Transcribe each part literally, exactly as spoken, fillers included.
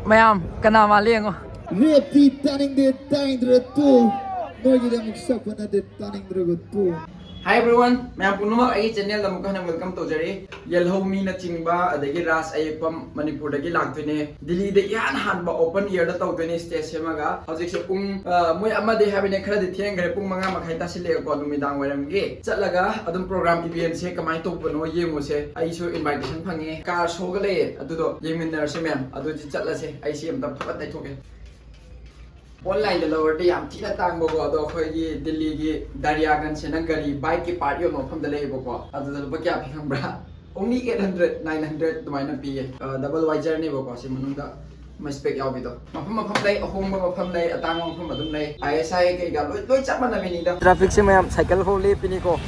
ꯃꯌꯥꯝ, ꯀꯅꯥ ꯃꯥꯜꯂꯤ ꯌꯦꯡꯉꯣ꯫ ꯔꯦꯞꯇꯤ ꯇꯥꯅꯤꯡꯗꯦ, ꯇꯥꯅꯤꯡꯗ꯭ꯔꯦ ꯇꯣ꯫ ꯅꯣꯏꯒꯤꯗꯃꯛ ꯁꯛꯄ ꯅꯠꯇꯦ, ꯇꯥꯅꯤꯡꯗ꯭ꯔꯒ ꯇꯣ꯫ Hi everyone, ꯃꯌꯥꯝ ꯄꯨꯝꯅꯃꯛ ꯑꯩꯒꯤ channel ꯑꯃꯨꯛꯀ ꯍꯟꯅ welcome ꯇꯧꯖꯔꯤ꯫ ꯌꯦꯜꯍꯧꯃꯤꯅꯆꯤꯡꯕ ꯑꯗꯒꯤ ꯔꯥꯖ ꯑꯌꯦꯛꯄꯝ ꯃꯅꯤꯄꯨꯔꯗꯒꯤ ꯂꯥꯛꯇꯣꯏꯅꯦ꯫ ꯗꯤꯜꯂꯤꯗ ꯏꯍꯥꯟ ꯍꯥꯟꯕ open air ꯗ ꯇꯧꯗꯣꯏꯅꯦ stage ꯁꯦꯝꯃꯒ꯫ ꯍꯧꯖꯤꯛꯁꯦ ꯄꯨꯡ, ꯑ, ꯃꯣꯏ ꯑꯃꯗꯤ ꯍꯥꯏꯕꯅꯦ, ꯈꯔꯗꯤ ꯊꯦꯡꯈ꯭ꯔꯦ, ꯄꯨꯡ ꯃꯉꯥ ꯃꯈꯥꯏ ꯇꯥꯁꯤꯜꯂꯛꯑꯦꯀꯣ ꯅꯨꯃꯤꯗꯥꯡ ꯋꯥꯏꯔꯝꯒꯤ꯫ ꯆꯠꯂꯒ ꯑꯗꯨꯝ program event ꯁꯦ ꯀꯃꯥꯏꯅ ꯇꯧꯕꯅꯣ ꯌꯦꯡꯉꯨꯁꯦ꯫ ꯑꯩꯁꯨ invitation ꯐꯪꯉꯦ, car show ꯒ ꯂꯩꯌꯦ, ꯑꯗꯨꯗꯣ ꯌꯦꯡꯃꯤꯟꯅꯔꯁꯦ ꯃꯌꯥꯝ꯫ ꯑꯗꯨꯗꯤ ꯆꯠꯂꯁꯦ, ꯑꯩ ꯁꯤ ꯑꯝꯇ ꯐꯠ ꯇꯩꯊꯣꯛꯀꯦ꯫ Online ꯗ ꯂꯧꯔꯗꯤ ꯌꯥꯝ ꯊꯤꯅ ꯇꯥꯡꯕꯀꯣ, ꯑꯗꯣ ꯑꯩꯈꯣꯏꯒꯤ ꯗꯤꯜꯂꯤꯒꯤ ꯗꯔꯤꯌꯥꯒꯟꯖ ꯍꯥꯏꯅ ꯒꯥꯔꯤ bike ꯀꯤ part ꯌꯣꯟꯕ ꯃꯐꯝꯗ ꯂꯩꯌꯦꯕꯀꯣ꯫ ꯑꯗꯨꯗ ꯂꯨꯄꯥ ꯀꯌꯥ ꯄꯤ ꯈꯪꯕ꯭ꯔꯥ? Only eight hundred, nine hundred ꯑꯗꯨꯃꯥꯏꯅ ꯄꯤꯌꯦ꯫ ꯑ, double visor ꯅꯦꯕꯀꯣ, ꯁꯤ ꯃꯅꯨꯡꯗ ꯃꯣꯏ spec ꯌꯥꯎꯕꯤꯗꯣ꯫ ꯃꯐꯝ ꯃꯐꯝ ꯂꯩ, ꯑꯍꯣꯡꯕ ꯃꯐꯝ ꯂꯩ, ꯑꯇꯥꯡꯕ ꯃꯐꯝ ꯑꯗꯨꯝ ꯂꯩ꯫ I S I ꯀꯩꯀꯥ ꯂꯣꯏ, ꯂꯣꯏ ꯆꯞ ꯃꯥꯟꯅꯕꯤꯅꯤꯗ꯫ Traffic ꯁꯦ ꯃꯌꯥꯝ, cycle ꯐꯥꯎ ꯂꯦꯞꯄꯤꯅꯤꯀꯣ꯫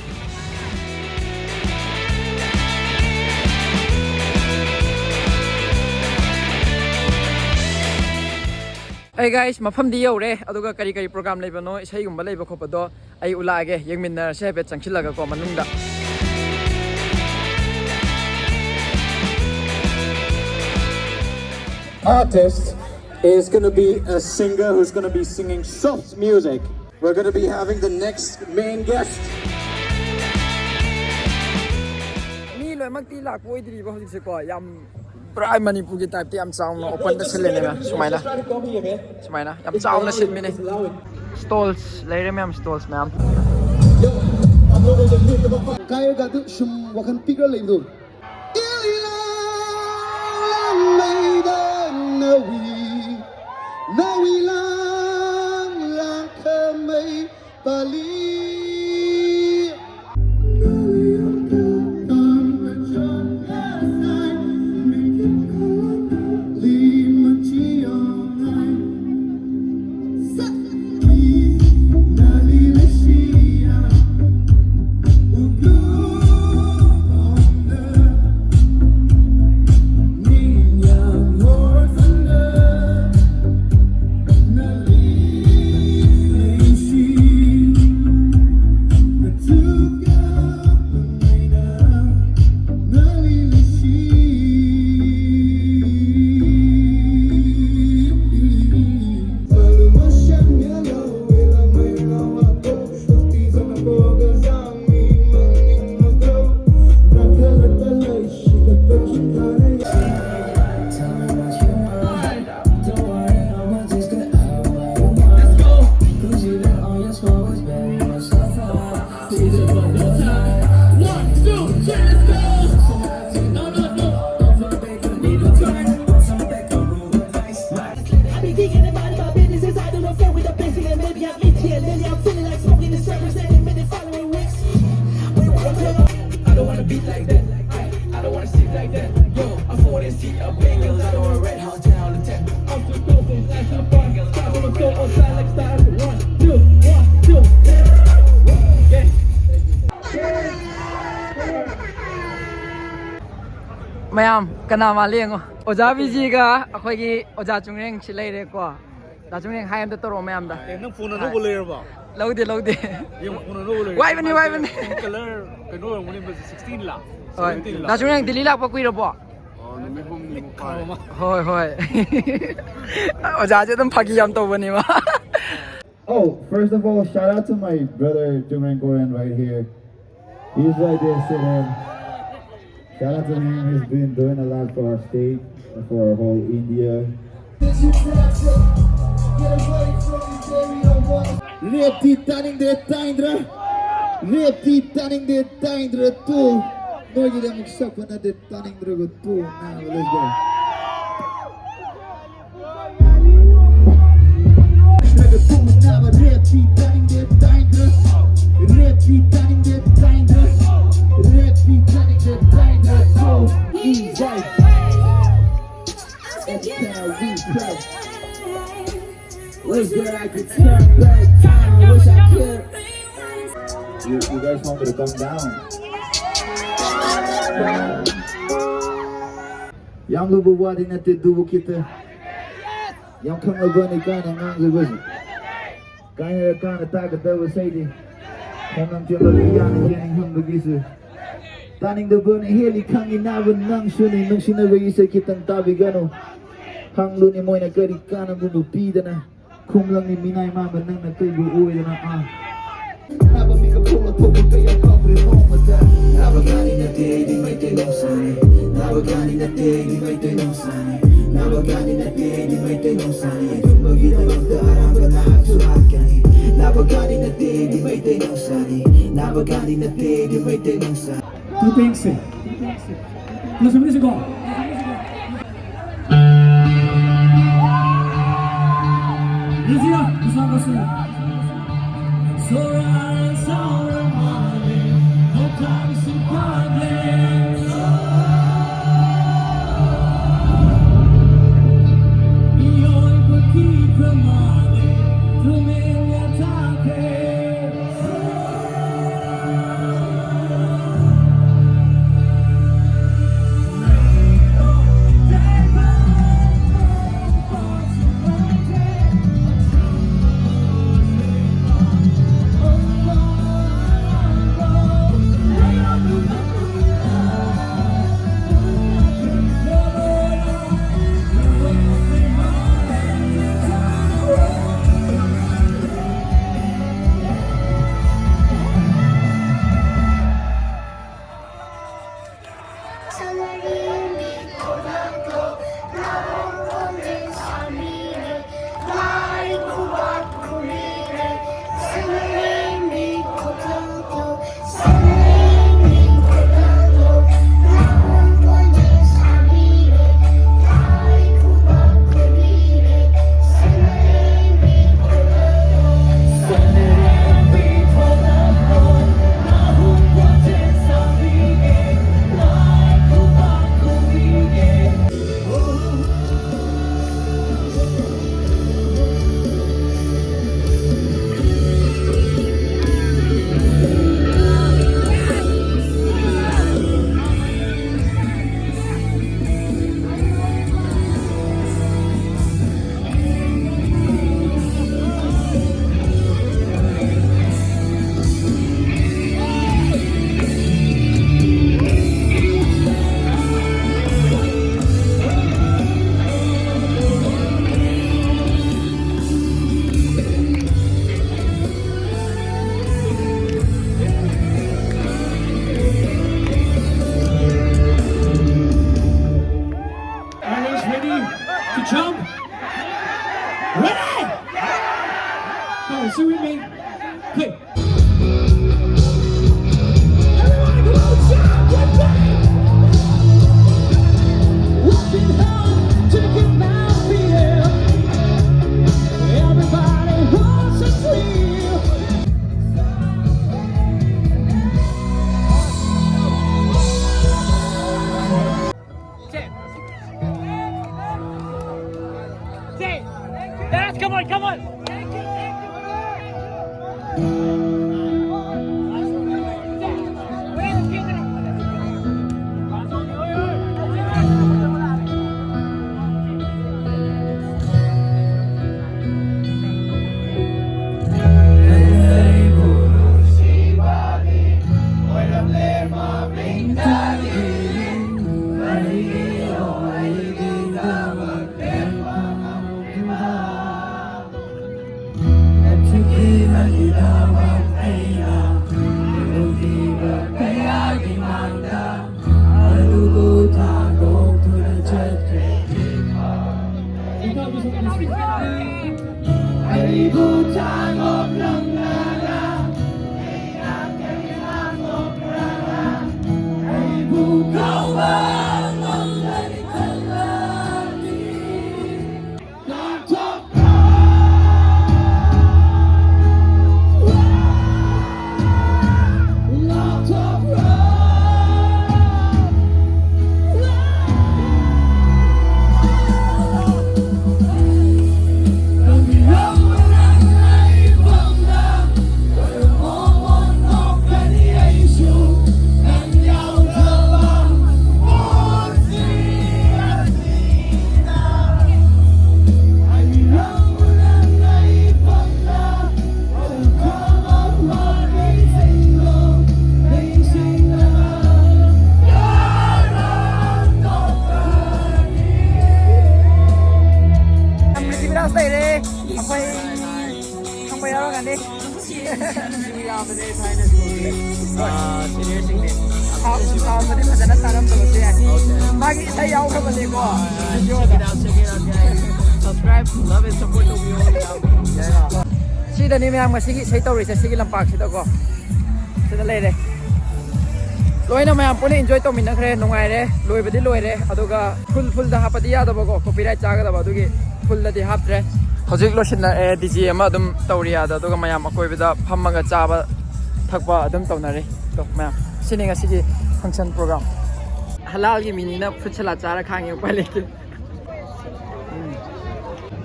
Hey guys, ꯃꯐꯝꯗꯤ ꯌꯧꯔꯦ, ꯑꯗꯨꯒ ꯀꯔꯤ ꯀꯔꯤ program ꯂꯩꯕꯅꯣ, ꯏꯁꯩꯒꯨꯝꯕ ꯂꯩꯕ ꯈꯣꯠꯄꯗꯣ ꯑꯩ ꯎꯠꯂꯛꯑꯒꯦ, ꯌꯦꯡꯃꯤꯟꯅꯔꯁꯦ ꯍꯥꯏꯐꯦꯠ ꯆꯪꯁꯤꯜꯂꯒꯀꯣ ꯃꯅꯨꯡꯗ꯫ Artist is gonna be a singer who's gonna be singing soft music. We're gonna be having the next main guest. ꯃꯤ ꯂꯣꯏꯅꯃꯛꯇꯤ ꯂꯥꯛꯄ ꯑꯣꯏꯗ꯭ꯔꯤꯕ ꯍꯧꯖꯤꯛꯁꯦꯀꯣ, ꯌꯥꯝ ꯄꯨꯔꯥ ꯃꯅꯤꯄꯨꯔꯒꯤ type ꯇ ꯌꯥꯝ ꯆꯥꯎꯅ open ꯗ ꯁꯤꯜꯂꯦꯅꯦ ꯃꯌꯥꯝ, ꯁꯨꯃꯥꯏꯅ꯫ ꯁꯨꯃꯥꯏꯅ ꯌꯥꯝ ꯆꯥꯎꯅ ꯁꯤꯟꯕꯤꯅꯦ꯫ Stalls ꯂꯩꯔꯦ ꯃꯌꯥꯝ, stalls ꯃꯌꯥꯝ꯫ ꯀꯥꯏꯔꯒ ꯑꯗꯨ ꯁꯨꯝ ꯋꯥꯈꯜ ꯄꯤꯛꯂ ꯂꯩꯕꯗꯣ꯫ ꯏꯂꯤꯂꯥꯡ ꯂꯥꯡꯃꯩꯗ ꯅꯥꯎꯏ, ꯅꯥꯎꯏ ꯂꯥꯡ ꯂꯥꯡꯈꯃꯩ ꯄꯥꯂꯤ꯫ ꯃꯌꯥꯝ ꯀꯅꯥ ꯃꯥꯜꯂꯤ ꯌꯦꯡꯉꯣ꯫ ꯑꯣꯖꯥ ꯕꯤꯖꯤꯒ ꯑꯩꯈꯣꯏꯒꯤ ꯑꯣꯖꯥ ꯆꯨꯡꯔꯦꯡ ꯁꯤ ꯂꯩꯔꯦꯀꯣ꯫ ꯑꯣꯖꯥ ꯆꯨꯡꯔꯦꯡ ꯍꯥꯏ ꯑꯝꯇ ꯇꯧꯔꯛꯑꯣ ꯃꯌꯥꯝꯗ꯫ ꯑꯦ, ꯅꯪ ꯐꯣꯟ ꯑꯅꯧꯕ ꯂꯩꯔꯕ? ꯂꯧꯗꯦ, ꯂꯧꯗꯦ꯫ ꯌꯦꯡꯉꯣ, ꯐꯣꯟ ꯑꯅꯧꯕ ꯂꯩꯔꯦ꯫ ꯋꯥꯏꯕꯅꯤ, ꯋꯥꯏꯕꯅꯤ꯫ ꯀꯂꯔ ꯀꯩꯅꯣ ꯑꯣꯏꯔꯝꯒꯅꯤ, ꯁꯤꯛꯁꯇꯤꯟ ꯂꯥ? ꯍꯣꯏ꯫ ꯁꯚꯦꯟꯇꯤꯟ ꯂꯥ? ꯗꯥ ꯆꯨꯡꯔꯦꯡ ꯗꯤꯜꯂꯤ ꯂꯥꯛꯄ ꯀꯨꯏꯔꯕꯣ? ꯑꯣ, ꯅꯨꯃꯤꯠ ꯍꯨꯝꯅꯤꯃꯨꯛ ꯐꯥꯔꯦ꯫ ꯍꯣꯏ, ꯍꯣꯏ꯫ ꯑꯣꯖꯥꯁꯦ ꯑꯗꯨꯝ ꯐꯥꯒꯤ ꯌꯥꯝ ꯇꯧꯕꯅꯦꯕ꯫ Oh, first of all, shout out to my brother Jungren Korean right here. He's right there sitting. Shout out to him. He's been doing a lot for our state, for our whole India. ꯔꯦꯞꯇꯤ ꯇꯥꯅꯤꯡꯗ꯭ꯔꯦ, ꯇꯥꯅꯤꯡꯗ꯭ꯔꯦ꯫ ꯔꯦꯞꯇꯤ ꯇꯥꯅꯤꯡꯗꯦ, ꯇꯥꯅꯤꯡꯗ꯭ꯔꯦ two. ꯅꯣꯏꯒꯤꯗꯃꯛ ꯁꯛꯄ ꯅꯠꯇꯦ, ꯇꯥꯅꯤꯡꯗ꯭ꯔꯒ two. Now, let's go. ꯅꯠꯇ꯭ꯔꯒ two ꯅꯥꯕ ꯔꯦꯞꯇꯤ ꯇꯥꯅꯤꯡꯗꯦ, ꯇꯥꯅꯤꯡꯗ꯭ꯔꯦ꯫ ꯔꯦꯞꯇꯤ ꯇꯥꯅꯤꯡꯗꯦ, ꯇꯥꯅꯤꯡꯗ꯭ꯔꯦ꯫ ꯔꯦꯞꯇꯤ ꯇꯥꯅꯤꯡꯗꯦ, ꯇꯥꯅꯤꯡꯗ꯭ꯔꯦ two. Easy. Can I replay? Wish that I could turn back time. Wish I could. You, you guys want me to come down? ꯌꯥꯝ ꯂꯨꯕ ꯋꯥꯗꯤ ꯅꯠꯇꯦ ꯑꯗꯨꯕꯨ ꯈꯤꯇ ꯌꯥꯝ ꯈꯪꯂꯕꯅꯤ ꯀꯥꯏꯅ ꯉꯥꯡꯖꯕꯁꯦ꯫ ꯀꯥꯏꯅꯔ ꯀꯥꯟꯅ ꯇꯥꯒꯗꯕ ꯏꯁꯩꯗꯤ ꯈꯣꯡꯅꯝ ꯆꯦꯟꯕ ꯃꯤꯌꯥꯅ ꯌꯦꯡꯅꯤꯡꯍꯟꯕꯒꯤꯁꯨ ꯇꯥꯅꯤꯡꯗꯕꯅ ꯍꯦꯜꯂꯤ ꯈꯪꯉꯤ ꯅꯥꯕ ꯅꯪꯁꯨꯅꯤ ꯅꯨꯡꯁꯤꯅꯕꯒꯤ ꯏꯁꯩ ꯈꯤꯇꯪ ꯇꯥꯕꯤꯒꯅꯨ ꯍꯪꯂꯨꯅꯤ ꯃꯣꯏꯅ ꯀꯔꯤ ꯀꯥꯟꯅꯕꯕꯨ ꯄꯤꯗꯅ ꯈꯨꯝꯂꯪꯅꯤ ꯃꯤꯅꯥꯏ ꯃꯥꯟꯕ ꯅꯪꯅ ꯀꯩꯕꯨ ꯑꯣꯏꯗꯅ ꯑꯥ ꯅꯥꯕ ꯃꯤꯀꯞ ꯊꯣꯛꯂꯛꯄꯕꯨ ꯀꯌꯥ ꯐꯥꯎꯈ꯭ꯔꯦ ꯅꯣꯡꯃꯇ ꯅꯥꯕ ꯒꯥꯅꯤ ꯅꯠꯇꯦ ꯑꯩꯗꯤ ꯃꯩꯇꯩ ꯅꯣꯡꯁꯥꯅꯤ ꯅꯥꯕ ꯒꯥꯅꯤ ꯅꯠꯇꯦ ꯑꯩꯗꯤ ꯃꯩꯇꯩ ꯅꯣꯡꯁꯥꯅꯤ ꯅꯥꯕ ꯒꯥꯅꯤ ꯅꯠꯇꯦ ꯑꯩꯗꯤ ꯃꯩꯇꯩ ꯅꯣꯡꯁꯥꯅꯤ ꯑꯗꯨꯝꯕꯒꯤꯗꯃꯛꯇ ꯑꯔꯥꯟꯕ ꯅꯍꯥꯛꯁꯨ ꯍꯥꯠꯀꯅꯤ ꯅꯥꯕ ꯒꯥꯅꯤ ꯅꯠꯇꯦ ꯑꯩꯗꯤ ꯃꯩꯇꯩ ꯅꯣꯡꯁꯥꯅꯤ ꯅꯥꯕ ꯒꯥꯅꯤ ꯅꯠꯇꯦ ꯑꯩꯗꯤ ꯃꯩꯇꯩ ꯅꯣꯡꯁꯥꯅꯤ ꯇꯨ ꯇꯦꯡꯁꯦ ꯂꯣꯏꯁꯤꯟꯕꯤꯔꯁꯤꯀꯣ ꯔꯤꯖꯤꯌꯥ ꯏꯁꯥ ꯀꯁꯨ ꯁꯣꯔꯥ ꯁꯥꯎꯔ ꯃꯥꯂꯦ ꯅꯣꯡꯊꯥꯡꯁꯨ ꯐꯥꯗꯦ ꯃꯤꯑꯣꯏꯕ ꯊꯤꯈ꯭ꯔ ꯃꯥꯂꯦ ꯇꯨꯃꯤꯟꯅ ꯊꯥꯈ꯭ꯔꯦ Jump. Ready? Come on, sing with me. Hey. Everybody, come on, jump with me. Walking home, drinking my beer. Everybody wants a thrill. Yes, come on, come on. Prithviraj ꯂꯩꯔꯦ꯫ ꯑꯩꯈꯣꯏ ꯈꯪꯕ ꯌꯥꯎꯔꯝꯒꯅꯤ꯫ ꯁꯤꯅꯤꯌꯔꯁꯤꯡꯅꯦ꯫ ꯁꯥꯎꯟ ꯁꯥꯎꯟꯕꯗꯤ ꯐꯖꯅ ꯇꯥꯔꯝꯗꯕꯁꯨ ꯌꯥꯏ꯫ ꯃꯥꯒꯤ ꯏꯁꯩ ꯌꯥꯎꯈ꯭ꯔꯕꯅꯦꯀꯣ꯫ Check it out, check it out, guys. Subscribe, love and support ꯇꯧꯕꯤꯌꯣ꯫ ꯁꯤꯗꯅꯤ ꯃꯌꯥꯝ ꯉꯁꯤꯒꯤ ꯏꯁꯩ ꯇꯧꯔꯤꯁꯦ, ꯁꯤꯒꯤ ꯂꯝꯄꯥꯛꯁꯤꯗꯀꯣ꯫ ꯁꯤꯗ ꯂꯩꯔꯦ꯫ ꯂꯣꯏꯅ ꯃꯌꯥꯝ ꯄꯨꯟꯅ ꯏꯟꯖꯣꯏ ꯇꯧꯃꯤꯟꯅꯈ꯭ꯔꯦ, ꯅꯨꯡꯉꯥꯏꯔꯦ꯫ ꯂꯣꯏꯕꯗꯤ ꯂꯣꯏꯔꯦ, ꯑꯗꯨꯒ ꯐꯨꯜ ꯐꯨꯜꯗ ꯍꯥꯞꯄꯗꯤ ꯌꯥꯗꯕꯀꯣ, ꯀꯣꯄꯤꯔꯥꯏꯠ ꯆꯥꯒꯗꯕ, ꯑꯗꯨꯒꯤ ꯐꯨꯜꯗꯗꯤ ꯍꯥꯞꯇ꯭ꯔꯦ꯫ ꯍꯧꯖꯤꯛ ꯂꯣꯏꯁꯤꯜꯂꯛꯑꯦ, ꯗꯤ ꯖꯦ ꯑꯃ ꯑꯗꯨꯝ ꯇꯧꯔꯤ ꯑꯥꯗ, ꯑꯗꯨꯒ ꯃꯌꯥꯝ ꯑꯀꯣꯏꯕꯗ ꯐꯝꯃꯒ ꯆꯥꯕ ꯊꯛꯄ ꯑꯗꯨꯝ ꯇꯧꯅꯔꯤ꯫ ꯑꯗꯣ ꯃꯌꯥꯝ, ꯁꯤꯅꯤ ꯉꯁꯤꯒꯤ ꯐꯪꯁꯟ ꯄ꯭ꯔꯣꯒ꯭ꯔꯥꯝ꯫ ꯍꯂꯥꯜꯒꯤ ꯃꯤꯅꯤꯅ ꯐ꯭ꯔꯨꯠ ꯁꯂꯥꯗ ꯆꯥꯔ ꯈꯥꯡꯉꯤ, ꯎꯄꯥꯏ ꯂꯩꯇꯦ꯫ ꯎꯝ꯫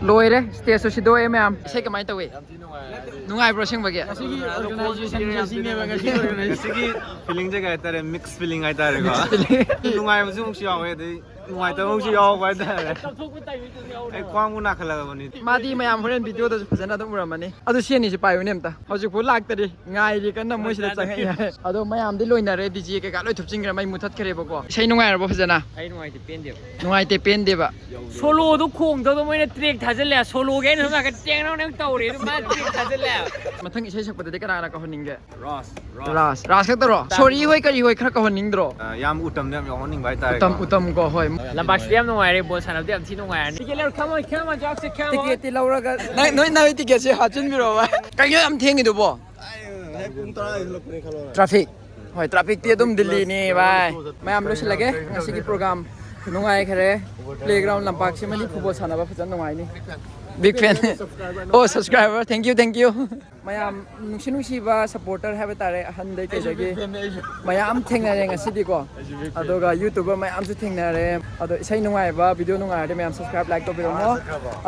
ꯂꯣꯏꯔꯦ, ꯁ꯭ꯇꯦꯖꯁꯨ ꯁꯤꯗꯣꯛꯑꯦ ꯃꯌꯥꯝ꯫ ꯏꯁꯩ ꯀꯃꯥꯏꯅ ꯇꯧꯏ? ꯅꯨꯡꯉꯥꯏꯕ꯭ꯔꯣ ꯑꯁꯦꯡꯕꯒꯤ? ꯉꯁꯤꯒꯤ organization ꯉꯁꯤꯅꯦꯕ, ꯉꯁꯤꯒꯤ organization꯫ ꯉꯁꯤꯒꯤ ꯐꯤꯂꯤꯡꯁꯦ ꯀꯩ ꯍꯥꯏꯇꯥꯔꯦ, ꯃꯤꯛꯁ ꯐꯤꯂꯤꯡ ꯍꯥꯏꯇꯥꯔꯦꯀꯣ꯫ ꯅꯨꯡꯉꯥꯏꯕꯁꯨ ꯑꯃꯨꯛꯁꯨ ꯌꯥꯎꯋꯦ, ꯑꯗꯩ ꯅꯨꯡꯉꯥꯏꯇꯕ ꯑꯃꯨꯛꯁꯨ ꯌꯥꯎꯕ ꯍꯥꯏꯇꯥꯔꯦ꯫ ꯑꯩ ꯈ꯭ꯋꯥꯡꯕꯨ ꯅꯥꯈꯠꯂꯛꯑꯕꯅꯤ꯫ ꯃꯥꯗꯤ ꯃꯌꯥꯝ ꯍꯣꯔꯦꯟ ꯚꯤꯗꯤꯑꯣꯗꯁꯨ ꯐꯖꯅ ꯑꯗꯨꯝ ꯎꯔꯝꯃꯅꯤ꯫ ꯑꯗꯨ ꯁꯤ ꯑꯅꯤꯁꯦ ꯄꯥꯏꯌꯨꯅꯦ ꯑꯝꯇ꯫ ꯍꯧꯖꯤꯛꯐꯥꯎ ꯂꯥꯛꯇꯔꯤ, ꯉꯥꯏꯔꯤ ꯀꯟꯅ, ꯃꯣꯏ ꯁꯤꯗ ꯆꯪꯉꯛꯑꯦ ꯍꯥꯏ꯫ ꯑꯗꯣ ꯃꯌꯥꯝꯗꯤ ꯂꯣꯏꯅꯔꯦ, ꯗꯤ ꯖꯦ ꯀꯩꯀꯥ ꯂꯣꯏ ꯊꯨꯞꯆꯤꯟꯈ꯭ꯔꯦ, ꯃꯩ ꯃꯨꯊꯠꯈ꯭ꯔꯦꯕꯀꯣ꯫ ꯏꯁꯩ ꯅꯨꯡꯉꯥꯏꯔꯕꯣ ꯐꯖꯅ? ꯑꯩ ꯅꯨꯡꯉꯥꯏꯇꯦ, ꯄꯦꯟꯗꯦꯕ꯫ ꯅꯨꯡꯉꯥꯏꯇꯦ, ꯄꯦꯟꯗꯦꯕ꯫ ꯁꯣꯂꯣꯗꯣ ꯈꯣꯡꯗꯕꯗꯣ ꯃꯣꯏꯅ ꯇ꯭ꯔꯦꯛ ꯊꯥꯖꯤꯜꯂꯦ꯫ ꯁꯣꯂꯣꯒꯤ ꯑꯩꯅ ꯁꯣꯝ ꯅꯥꯀꯟ ꯇꯦꯡ ꯅꯪ ꯇꯧꯔꯦ, ꯑꯗꯨ ꯃꯥ ꯇ꯭ꯔꯦꯛ ꯊꯥꯖꯤꯜꯂꯦ꯫ ꯃꯊꯪ ꯏꯁꯩ ꯁꯛꯄꯗꯗꯤ ꯀꯅꯥ ꯀꯅꯥ ꯀꯧꯍꯟꯅꯤꯡꯒꯦ? ꯔꯥꯁ, ꯔꯥꯁ꯫ ꯔꯥꯁ ꯈꯛꯇꯔꯣ? ꯁꯣꯔꯤ ꯍꯣꯏ ꯀꯔꯤ ꯍꯣꯏ ꯈꯔ ꯀꯧꯍꯟꯅꯤꯡꯗ꯭ꯔꯣ? ꯑ, ꯌꯥꯝ ꯎꯇꯝꯗ ꯌꯥꯝ ꯌꯥꯎꯍꯟꯅꯤꯡꯕ ꯍꯥꯏꯇꯥꯔꯦꯀꯣ꯫ ꯎꯇꯝ, ꯎꯇꯝ ꯀꯣ, ꯍꯣꯏ꯫ ꯂꯝꯄꯥꯛꯁꯤꯗꯤ ꯌꯥꯝ ꯅꯨꯡꯉꯥꯏꯔꯦ, ꯕꯣꯜ ꯁꯥꯟꯅꯕꯗꯤ ꯌꯥꯝ ꯊꯤ ꯅꯨꯡꯉꯥꯏꯔꯅꯤ꯫ ꯇꯤꯀꯦꯠ ꯂꯧꯔꯒ ꯅꯪ, ꯅꯣꯏ, ꯅꯣꯏ ꯇꯤꯀꯦꯠꯁꯦ ꯍꯥꯠꯆꯤꯟꯕꯤꯔꯣꯕ꯫ ꯀꯩꯅꯣ ꯌꯥꯝ ꯊꯦꯡꯉꯤꯗꯨꯕꯣ? ꯄꯨꯡ ꯇꯔꯥ ꯍꯦꯜꯂꯛꯄꯅꯦ ꯈꯜꯂꯣꯅꯦ꯫ ꯇ꯭ꯔꯥꯐꯤꯛ꯫ ꯍꯣꯏ, ꯇ꯭ꯔꯥꯐꯤꯛꯇꯤ ꯑꯗꯨꯝ ꯗꯤꯜꯂꯤꯅꯤ, ꯚꯥꯏ꯫ ꯃꯌꯥꯝ ꯂꯣꯏꯁꯤꯜꯂꯒꯦ ꯉꯁꯤꯒꯤ ꯄ꯭ꯔꯣꯒ꯭ꯔꯥꯝ꯫ ꯅꯨꯡꯉꯥꯏꯈ꯭ꯔꯦ꯫ ꯄ꯭ꯂꯦꯒ꯭ꯔꯥꯎꯟ ꯂꯝꯄꯥꯛꯁꯤꯃꯗꯤ ꯐꯨꯠꯕꯣꯜ ꯁꯥꯟꯅꯕ ꯐꯖꯅ ꯅꯨꯡꯉꯥꯏꯅꯤ꯫ ꯕꯤꯛ ꯐꯦꯟ꯫ ꯑꯣ, subscriber. Thank you, thank you꯫ ꯃꯌꯥꯝ ꯅꯨꯡꯁꯤ ꯅꯨꯡꯁꯤꯕ ꯁꯄꯣꯔꯇꯔ ꯍꯥꯏꯕ ꯇꯥꯔꯦ, ꯑꯍꯟꯗꯩ ꯀꯩꯗꯒꯤ ꯃꯌꯥꯝ ꯊꯦꯡꯅꯔꯦ ꯉꯁꯤꯗꯤꯀꯣ꯫ ꯑꯗꯨꯒ ꯌꯨꯇ꯭ꯌꯨꯕꯔ ꯃꯌꯥꯝꯁꯨ ꯊꯦꯡꯅꯔꯦ꯫ ꯑꯗꯣ ꯏꯁꯩ ꯅꯨꯡꯉꯥꯏꯕ, ꯚꯤꯗꯤꯑꯣ ꯅꯨꯡꯉꯥꯏꯔꯗꯤ ꯃꯌꯥꯝ ꯁꯕꯁꯀ꯭ꯔꯥꯏꯕ, ꯂꯥꯏꯛ ꯇꯧꯕꯤꯔꯝꯃꯣ꯫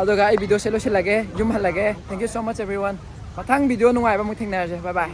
ꯑꯗꯨꯒ ꯑꯩ ꯚꯤꯗꯤꯑꯣꯁꯦ ꯂꯣꯏꯁꯤꯜꯂꯒꯦ, ꯌꯨꯝ ꯍꯜꯂꯒꯦ꯫ Thank you so much everyone꯫ ꯃꯊꯪ ꯚꯤꯗꯤꯑꯣ ꯅꯨꯡꯉꯥꯏꯕ ꯑꯃꯨꯛ ꯊꯦꯡꯅꯔꯁꯦ꯫ Bye bye꯫